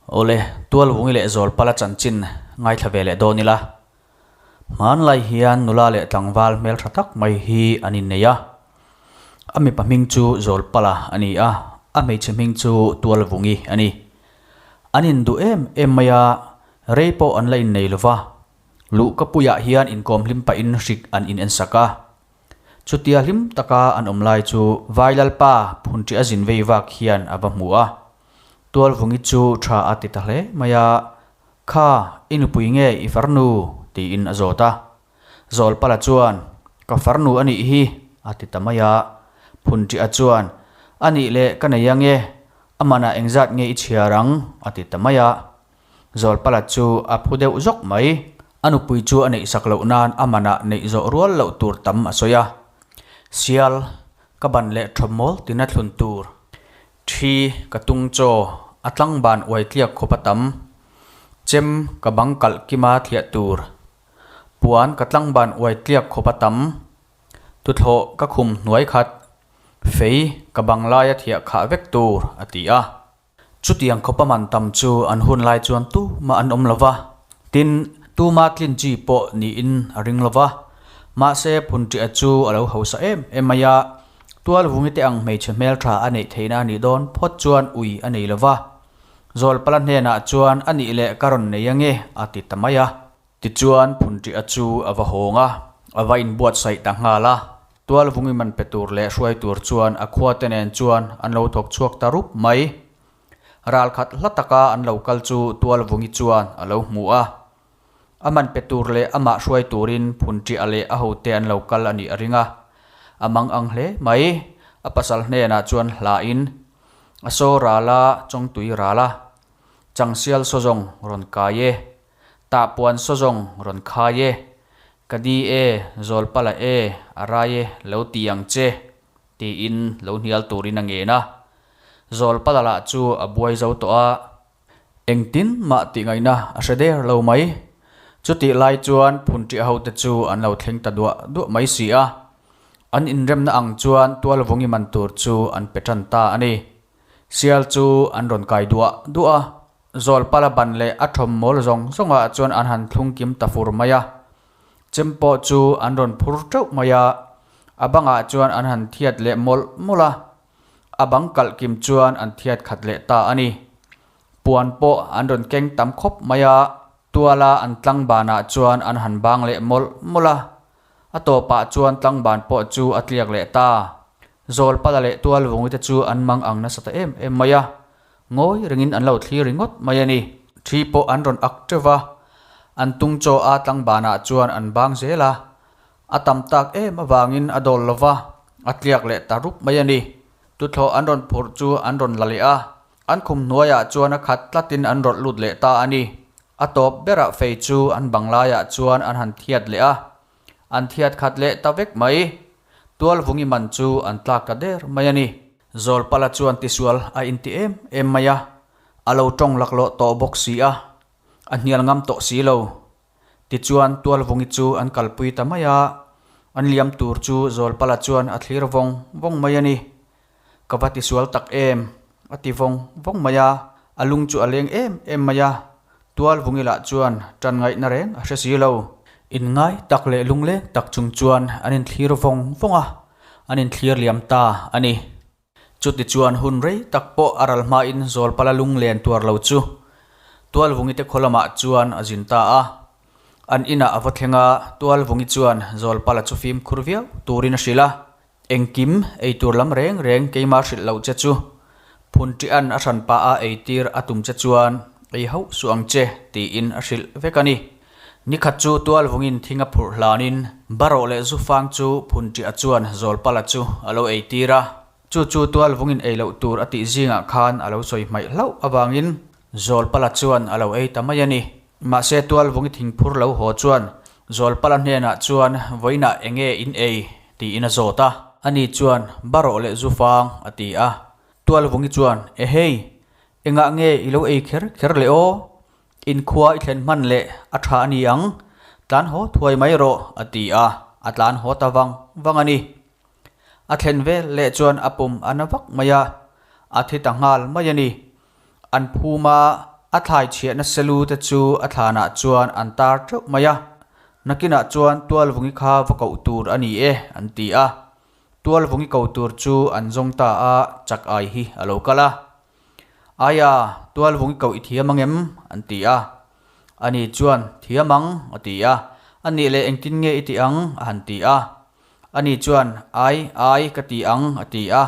Awle, Tualvungi leh Zawlpala chanchin ngaithla ve leh dawn ila. Hmanlai hian nula leh tlangval hmeltha tak mai hi an innei a. A mipa hming chu Zawlpala a ni a, a hmeichhe hming chu Tualvungi a ni. An induh em em mai a, rei pawh an la innei lo va. Luhkapuiah hian inkawm hlim pahin hrik an inensak a. Chutia hlim taka an awm lai chu Vailalpa phunṭi a zin vei vak hian a va hmu a. Tualvungi chu tha a ti ta hle mai a, Kha, i nupui nge i farnu? tiin a zawt a. Zawlpala chuan, Ka farnu a nih hi, a ti ta mai a. Phunṭiah chuan, A nih leh ka nei ange, a manah engzat nge i chhiar ang? a ti ta mai a. Zawlpala chu a phu deuh zawk mai. A nupui chu a neihsak loh nan a manah neih zawh rual loh tur tam a sawi a. Sial, ka ban leh thawmmawl tina thlun tur. Thi, ka tung chaw, a tlangban uai tliak khawp a tam. Chem, ka bang kalh kima thliah tur. Puan, ka tlangban uai tliak khawp a tam. Tuthlawh, ka khum hnuai khat. Fei, ka bang laia thiah khah vek tur, a ti a. Chutiang khawpa man tam chu an hun lai chuan tumah an awm lo va, tin, tuma tlin chi pawh niin a ring lo va. Mahse, Phunṭiah chu a lo hausa em em mai a, Tualvungi te ang hmeichhe hmelṭha a neih theihna a nih dawn phawt chuan ui a nei lo va. Zawlpala hnenah chuan a nih leh ka rawn nei ange a ti ta mai a. Tichuan Phunṭiah chu a va hawng a, a va inbuatsaih ta nghal a. Tualvungi man pe tur leh hruai tur chuan a khuate nen chuan an lo thawk chhuak ta rup mai. Ral khat hla taka an lo kal chu Tualvungi chuan a lo hmu a. A man pe tur leh amah hruai turin Phunṭiah leh a hote an lo kal a nih a ring a. A mang ang hle mai. A pasal hnenah chuan hlain a saw ral a, chawngtui ral a, changsial saw zawng rawn kai e. Tahpuan saw zawng rawn khai e, ka di e, Zawlpala e, a rai e, lo ti ang che, tiin lo hnial turin a ngen a. Zawlpala lah chu a buai zo tawh a, engtin mah tih ngaihna a hre der lo mai. Chutih lai chuan Phunṭiah hote chu an lo thleng ta duah duah mai si a. An inremna ang chuan Tualvungi man tur chu an pe ṭan ta a ni. Sial chu an rawn kai duah duah a. Zawlpala ban leh a thawm mawl zawng zawngah chuan an han thlung kim ta fur mai a. Chem pawh chu an rawn phur teuh mai a, a bangah chuan an han thiat leh mawlh mawlh a. A bang kalh kim chuan an thiat khat leh ta a ni. Puan pawh an rawn keng tam khawp mai a, tuala an tlangbanah chuan an han bang leh mawlh mawlh a. A tawpah chuan tlangban pawh chu a tliak leh ta. Zawlpala leh Tualvungi te chu an mang ang nasa ta em em mai a. Ngawi rengin an lo thlir ringawt mai a ni. Thi pawh an rawn ak teuh va, an tung chaw a tlangbanah chuan an bang zel a. A tam tak em avangin a dawl lo va, a tliak leh ta rup mai a ni. Tuthlawh an rawn phurh chu an rawn la leh a, an khum hnuaiah chuan a khat tlatin an rawlh lut leh ta a ni. A tawp berah fei chu an bang laiah chuan an han thiat leh a, an thiat khat leh ta vek mai. Tualvungi man chu an tlak ta der mai a ni. Zawlpala chuan tisual a inti em em mai a, a lo tawng laklawh tawh bawk si a, a hnial ngam tawh si lo. Tichuan Tualvungi chu an kalpui ta mai a, an liam tur chu Zawlpala chuan a thlir vawng vawng mai a ni. Ka va tisual tak em? a ti vawng vawng mai a, a lung chu a leng em em mai a, Tualvungi lah chuan tan ngaihna reng a hre si lo. Inngai tak leh lungleng tak chung chuan an inthlir vawng vawng a. An inthlir liam ta a ni. Chuti chuan hun rei tak pawh a ral hmain Zawlpala lunglen tuar lo chu Tualvungi te khaw lamah chuan a zin ta a. An inah a va thleng a, Tualvungi chuan Zawlpala chu fimkhur viau turin a hrilh a, Engkim eitur lam reng reng keimah hrilh loh che chu Phunṭian a hran pah a eitir a tum che chuan ei hauh suh ang che tiin a hrilh vek a ni. Nikhat chu tualvungin thing a phurh hlanin barawh leh zufang chu Phunṭiah chuan Zawlpala chu a lo eitir a. Chu chu tualvungin ei loh tur a tih zingah khan a lo sawi hmaih hlauh avangin Zawlpala chuan a lo ei ta mai a ni. Mahse tualvungi thingphur lo haw chuan Zawlpala hnenah chuan vawiinah enge in ei tiin a zawt a. Ani chuan barawh leh zufang a ti a. Tualvungi chuan Ehei, engah nge i lo ei kher kher le aw? Inkhua i thlen hman leh a tha a ni ang, tlan haw thuai mai rawh, a ti a, a tlan haw ta vang vang a ni. A thlen vel leh chuan a pum a na vak mai a, a thi ta nghal mai a ni. An phum a. A thlai chhiahna selu te chu a thlanah chuan an tar teuh mai a. Nakinah chuan Tualvungi kha va koh tur a ni e, an ti a. Tualvungi ko tur chu an zawng ta a, chak ai hi a lo kal a. Aia, Tualvungi koh i thiam ang em? an ti a. Ani chuan, Thiam ang, a ti a. A nih leh engtin nge i tih ang? a han ti a. Ani chuan, Ai, ai, ka ti ang, a ti a.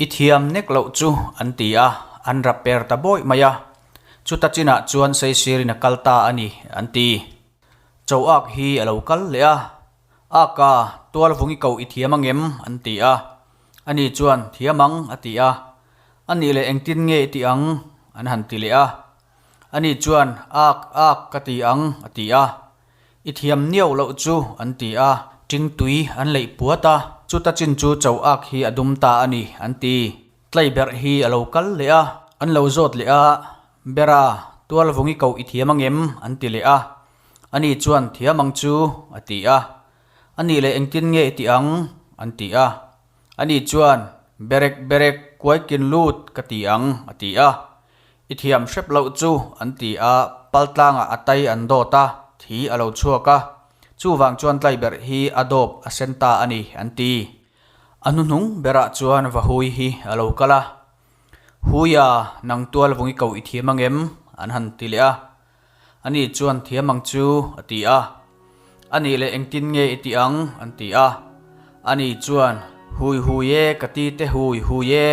I thiam nek loh chu, an ti a, an rap per ta bawih mai a. Chuta chinah chuan Saisirin a kal ta a ni, an ti. Choak hi a lo kal leh a. Aka, tualvungi koh i thiam ang em? an ti a. Ani chuan, Thiam ang, a ti a. A nih leh engtin nge i tih ang? an han ti leh a. Ani chuan, Ak, ak, ka ti ang, a ti a. I thiam niau loh chu, an ti a. Ṭingtui an leih puat a, chuta chin chu cho ak hi a dum ta a ni, an ti. Tlaiberh hi a lo kal leh a, an lo zawt leh a, Bera, tualvungi koh i thiam ang em? an ti leh a. Ani chuan, Thiam ang chu, a ti a. A nih leh engtin nge i tih ang? an ti a. Ani chuan, Berek, berek, kuaikin lut ka ti ang, a ti a. I thiam hrep loh chu, an ti a, paltlangah a tai an dawt a, thi a lo chhuak a. Chuvang chuan tlaiberh hi a dawp a sen ta a ni, an ti. A hnuhnung berah chuan Vahui hi a lo kal a. Huia, nang tual vungi ko i thiam ang em? an han ti leh a. Ani chuan thiam ang chu, a ti a. Anih leh engtin nge i tih ang? an ti a. Ani chuan, Hui hui e, ka ti te hui hui e.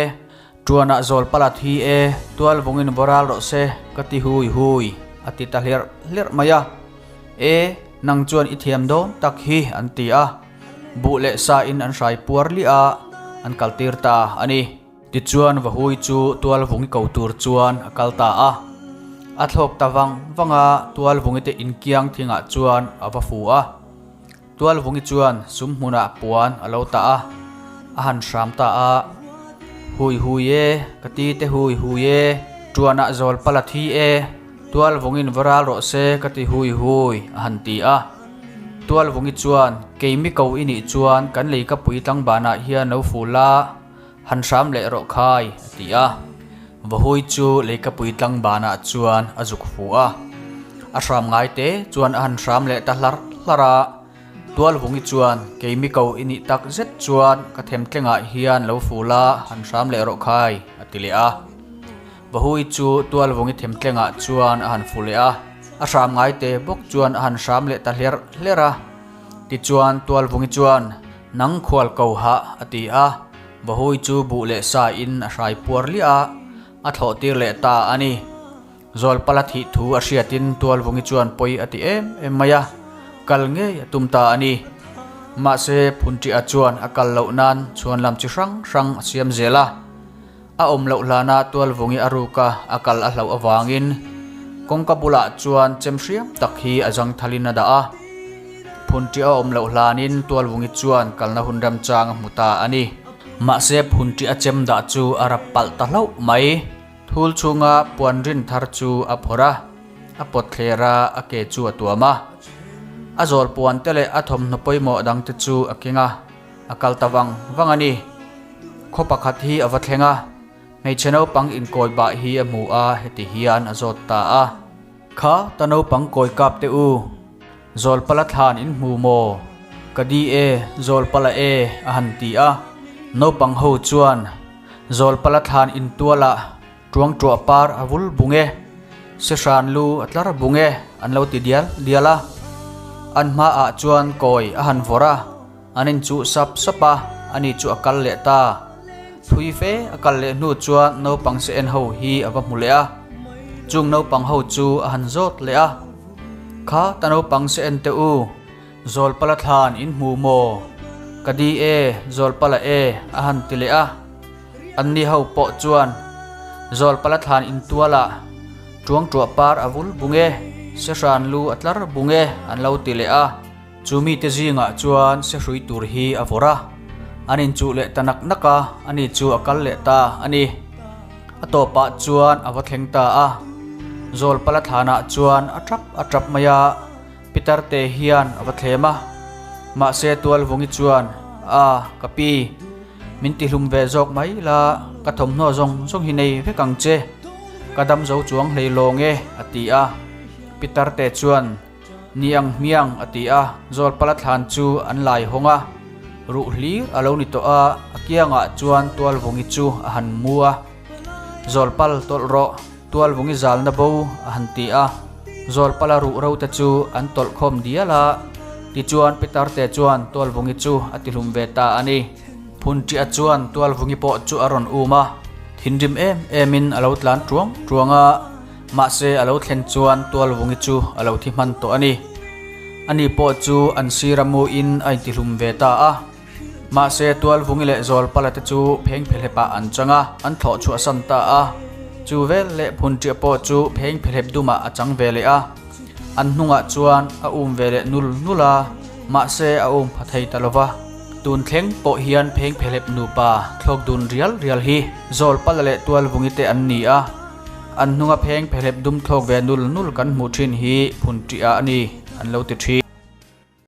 Tuanah zawl pala thi e, tual vungin vaw ral rawh se, ka ti hui hui, a ti ta hlerh hlerh mai a. E, nang chuan i thiam dawn tak hi, an ti a. Buh leh sa in an hrai puar liah a, an kal tir ta a ni. Tichuan Vahui chu tual vungi ko tur chuan a kal ta a. A thlawk ta vang vang a, tual vungi te inkiang thingah chuan a va fu a. Tual vungi chuan sum hmunah puan a lo tah a, a han hram ta a. Hui hui e, ka ti te hui hui e, tuanah zawl pala thi e, tual vungin va ral rawh se ka ti hui hui, a han ti a. Tual vungi chuan, Keimi ko i nih chuan kan leikapui tlangbanah hian lo fu la, Han hram leh rawh khai, a ti a. Vahui chu leikapui tlangbanah chuan a zuk fu a. A hram ngai te chuan a han hram leh ta hlar hlar a. Tualvungi chuan, Keimi ko i nih tak zet chuan ka themtlengah hian lo fu la, han hram leh rawh khai, a ti leh a. Vahui chu Tualvungi themtlengah chuan a han fu leh a. A hram ngai te bawk chuan a han hram leh ta hlerh hlerh a. Tichuan Tualvungi chuan, Nang khual ko hah, a ti a. Vahui chu buh leh sa in a hrai puar liah a, a thlawh tir leh ta a ni. Zawlpala thih thu a hriatin Tualvungi chuan pawi a ti em em mai a, kal ngei a tum ta a ni. Mahse, Phunṭiah chuan a kal loh nan chhuan lam chi hrang hrang a siam zel a. A awm loh hlana Tualvungi a ruk a, a kal a hlauh avangin kawngka bulah chuan chem hriam tak hi a zang thalin a dah a. Phunṭi a awm loh hlanin Tualvungi chuan kalna hun remchang a hmu ta a ni. Mahse phunṭi a chem dah chu a rap palh ta hlauh mai. Thul chhunga puan rin thar chu a phawrh a, a pawt thler a, a ke chu a tuam a. A zawl puan te leh a thawmhnaw pawimawh dangte chu a keng a. A kal ta vang vang a ni. Khaw pakhat hi a va thleng a, hmeichhe naupang inkawi bah hi a hmu a, heti hian a zawt ta a. Kha ta naupang kawi kap teh u, Zawlpala thlan in hmu maw? Ka di e, Zawlpala e, a han ti a. Naupang ho chuan, Zawlpala thlan in tualah tuang tuah par a vul bung e, sehran lu a tlar bung e, an lo ti dial dial a. An hmaah chuan kawi a han vawrh a. An inchuh sap sap a, ani chu a kal leh ta. Thui fe a kal leh hnu chuan naupang se en ho hi a va hmu leh a. Chung naupang ho chu a han zawt leh a, Kha ta naupang se en teh u, Zawlpala thlan in hmu maw? Ka di e, Zawlpala e, a han ti leh a. Anni ho pawh chuan, Zawlpala thlan in tualah tuang tuah par a vul bung e, sehran lu a tlar bung e, an lo ti leh a. Chu mite zingah chuan sehrui tur hi a vawrh a, an inchuh leh ta nak nak a, ani chu a kal leh ta a ni. A tawpah chuan a va thleng ta a, Zawlpala thlanah chuan a tap a tap mai a, Pitar te hian a va thlem a. Mahse Tualvungi chuan, A, ka pi, min tihlum ve zawk mai la, ka thawmhnaw zawng zawng hi nei vek ang che. Ka dam zo chuang hlei lawng e, a ti a. Pitarte chuan, Ni ang hmiang, a ti a. Zawlpala thlan chu an lai hawng a. Ruh hlir a lo ni tawh a, a kiangah chuan Tualvungi chu a han mu a. Zawlpal tawlh rawh, Tualvungi zalna bo, a han ti a. Zawlpala ruh ro te chu an tawlh khawm dial a. Tichuan Pitarte chuan Tualvungi chu a tihlum ve ta a ni. Phunṭiah chuan Tualvungi pawh chu a rawn um a, thinrim em emin a lo tlan ṭuang ṭuang a, mahse a lo thlen chuan Tualvungi chu a lo thi hman tawh a ni. Ani pawh chu an sira muin a intihlum ve ta a. Mahse Tualvungi leh Zawlpala te chu phengphehlep ah an chang a, an thlawh chhuahsan ta a. Chu vel leh Phunṭiah pawh chu phengphehlep dumah a chang ve leh a. An hnungah chuan a um ve leh nul nul a, mahse a um pha thei ta lo va. Tun thleng pawh hian phengphehlep nupa thlawk dun rial rial hi Zawlpala leh Tualvungi te an ni a, an hnunga phengphehlep dum thlawk ve nul nul kan hmuh thin hi phun ṭih ah a ni an lo ti thin.